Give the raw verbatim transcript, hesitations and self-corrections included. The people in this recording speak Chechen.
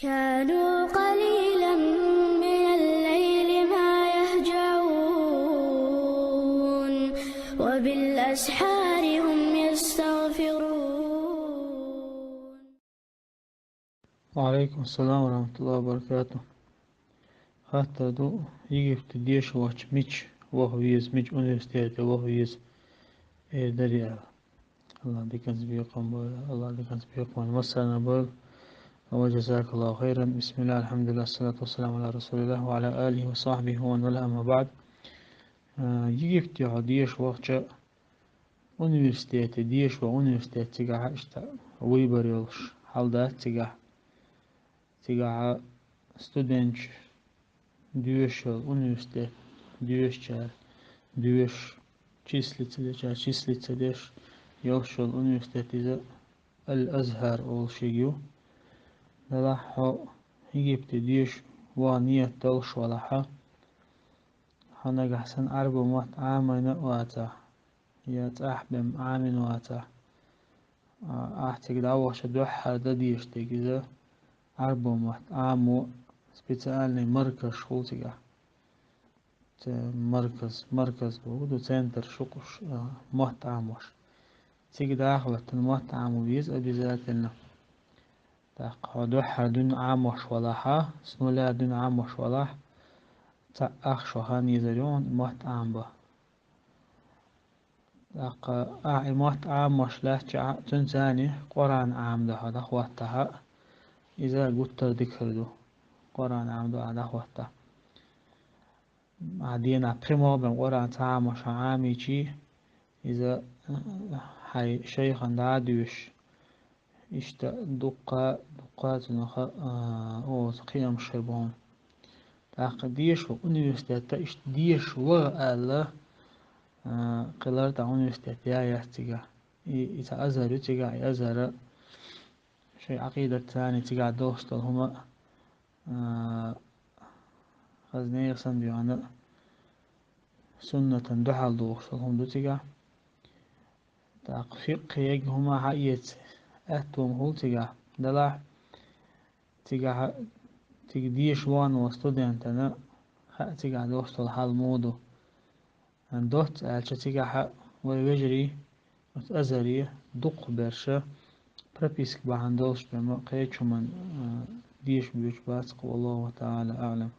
كانوا قليلا من الليل ما يهجعون، وبالأسحار هم يستغفرون. وعليكم السلام ورحمة الله وبركاته. Хаттар ду: Египте деша вахча мича ваха веза, мича университете ваха веза, эр дарий аьлла. Аллах диканца бекхам бойла, Аллах диканца бекхам массарна бойла. وجزاك الله خيرا. بسم الله، الحمد لله، الصلاة والسلام على رسول الله وعلى آله وصحبه ومن والاه، أما بعد. А, Египте хьо деша вахча, университете деша ваха, университет цигахьа иштта выбор йолуш хьал дац цигахьа. Цигахьа студенташ доьшуш йолу университет, доьшучара доьшуш, числиться дечара числиться деш йолуш йолу университет иза Аль-Азхар олуш ю. Делахь хьо Египте деша ваха ниет долуш валахьа, хьо нагахь санна Ӏарбо мотт Ӏамийна а вацахь, я цӀахь бен Ӏамийна вацахь, а, ахь цига дӀавахча дуьххьара дан дезаш дерг иза Ӏарбо мотт Ӏамо, специальный марказ хуьлу цигахь. Ц-, марказ, марказ боху ду, центр, шукъуш, а, мотт Ӏамош. Цига даха хӀоттана мотт Ӏамо веза обязательно. ТӀаккха хьо дуьххьара дуьйна Ӏамош валахьа, с нуля дуьйна Ӏамош валахь, цхьаъ ахча хан езар ю хьуна мотт Ӏамабан. ТӀаккха ахь и мотт Ӏамош лаьттача, цуьнца цхьаьна Къуръан Ӏамадо хьо дӀахӀоттахьа, иза гуттар а дика хир ду. Къуръан Ӏамадо ахь дӀахӀоттахь. Ахь дийнахь пхи могӀа бен Къуръан ца Ӏамош хьо Ӏамийча, иза, а, хьайн шайхана дӀа а доьшуш, иштта дуккха, дуккха цунах, а, оцу кхиамаш хир бу хьуна. ТӀаккха деша ваха университетта иштта деша ваха аьлла, а, кхин лартӀехь университет яц цигахь. И, и цхьа Азхар ю цигахь, и Азхара шайн Ӏакъидатца цигахь долуш долу хӀума, а, хаза нехан санна доьгӀна, суннатана дуьхьал дохуш долу хӀума ду цигахь. ТӀаккха фикъхе ерг хӀума хьаэца аьтту хӀума хуьлу цигахь. Делахь цигахь, цига деша вахана волу студентана хаьа цигахь долуш долу хьал муха ду. Доцца аьлча, цигахь вай вежарий, оцу Азхаре дукхахберш прописка бахьана долуш бен ма кхечу хӀуманна, а, деша боьдуш бац-кх, والله تعالى أعلم.